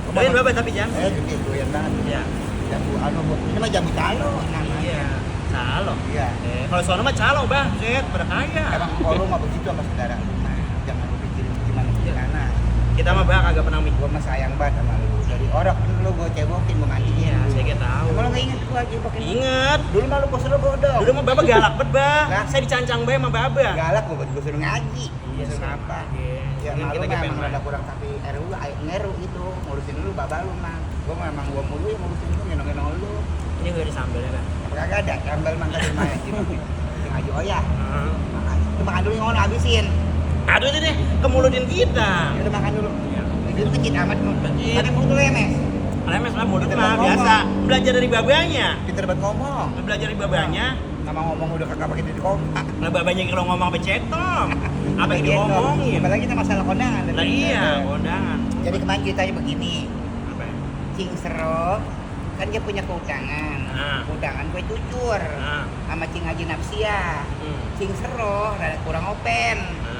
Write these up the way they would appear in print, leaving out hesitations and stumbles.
Doyan Baba tapi jam. Gede doyan banget. Iya. Jamu ini mah jamu calo namanya. Iya. Calo. Iya. Kalau sono mah calo bang, set pada kaya. Emang kalau mah begitu sama saudara rumah. Jangan lu pikirin gimana. Kita mah bang agak pernah mikir. Gua mah sayang banget sama lu. Dari orok dulu gua cebokin, gua mandiin. Iya, saya kayak tahu. Kalau nggak inget gua cebokin. Ingat. Dulu mah lu gua suruh bodoh. Dulu mah Baba galak banget bang. Lah? Saya dicancang bang sama Baba. Galak gua suruh ngaji. Iya, Suruh apa? Iya. Ya Kan malu kita mah pengen emang main. ada kurang tapi RU ngeru gitu. Ngurusin dulu baba lu mah. Gua memang gua mulu yang ngurusin lu, ngenong-ngenong lu. Ini gak ada sambelnya kan? Kagak ada, sambal mangga di rumah Cuma Haji Oya. Heeh. Itu makan dulu yang ngono habisin. Aduh itu deh, kemulutin kita. Ya udah makan dulu. Iya. Itu kecil amat lu. Kecil. Tapi mulut lu emes. Lemes lah mulut Kita mah ngomong. biasa. Belajar dari babanya. Pinter banget ngomong. Belajar dari babanya. Sama ngomong udah kagak pakai di koma. Lah babanya kalau ngomong apa cetong. Apa yang diomongin? Apalagi kita masalah kondangan. Lah iya, kondangan. Jadi kemarin ceritanya begini. Apa ya? Cing Sero kan dia punya keudangan. Ah. Keudangan gue cucur Nah, sama Cing Haji Nafsia. Cing Sero rada kurang open.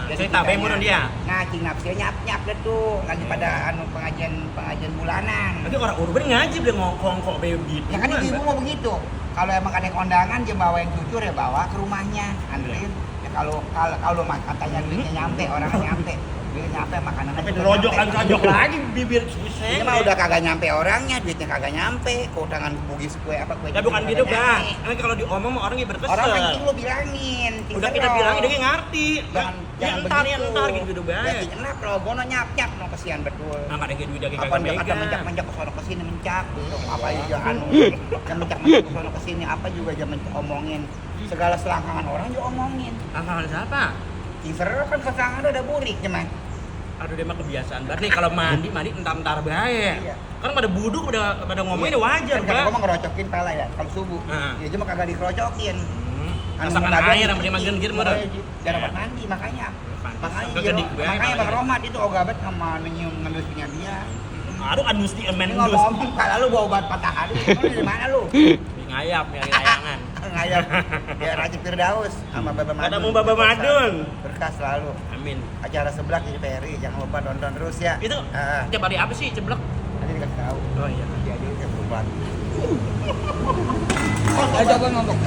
Jadi saya tabe kitanya- mun dia. Nah, Cing Nafsia nyap-nyap deh tuh lagi pada pengajian bulanan. Tapi orang urban ngaji dia ngomong kok kayak gitu. Ya kan ibu mau begitu. Kalau emang ada kondangan dia bawa yang cucur ya bawa ke rumahnya, anterin. Ya kalau katanya duitnya nyampe, orangnya nyampe. Duitnya nyampe makanannya Tapi juga dirojok nyampe. lagi bibir susah. Ini mah udah kagak nyampe orangnya, duitnya kagak nyampe. Keudangan bugis kue apa kue. Ya bukan cucur gitu kagak bang. nyampe. Emang kalau diomong sama orang ya berkesel. Orang penting lu bilangin. Cing Udah Sero. kita bilangin dia ngerti. Jangan Ya entar gitu Ya baik. Cing Enap lo gono nyap-nyap no kesian betul. Nah, kadang duit dia Apa kagak dia kata megang. mencak-mencak ke sono ke sini mencak gitu. Apa aja anu yang mencak-mencak ke sono ke sini apa juga dia omongin. Segala selangkangan orang juga omongin. Hal-hal siapa? Teaser kan kesangan udah burik cuman. Aduh dia mah kebiasaan banget nih kalau mandi entar-entar bae. Iya. Kan pada buduk pada ngomongin udah wajar, Kan Bang. gua mah ngerocokin pala ya kalau subuh. Nah. Ya cuma kagak dikerocokin. Masakan mendadak air yang dikit, dia manggil gitu mah. Jangan dapat mandi makanya. Makanya Kegedik bae. makanya Bang Romat itu ogabet sama nyium ngendusnya dia. Aduh kan mesti emen Ini dus. ngomong pala lu bawa obat patah hati. Lu dari mana lu? Ngayap nyari layangan. Ngayap ya Raja Firdaus sama Baba Madun. Ketemu Baba Madun. Berkah selalu. Amin. Acara sebelah di PRI jangan lupa nonton terus ya. Itu Ah, tiap hari apa sih ceblek? nanti dikasih tahu. Oh iya. Jadi saya berubah. Aja gua ngomong.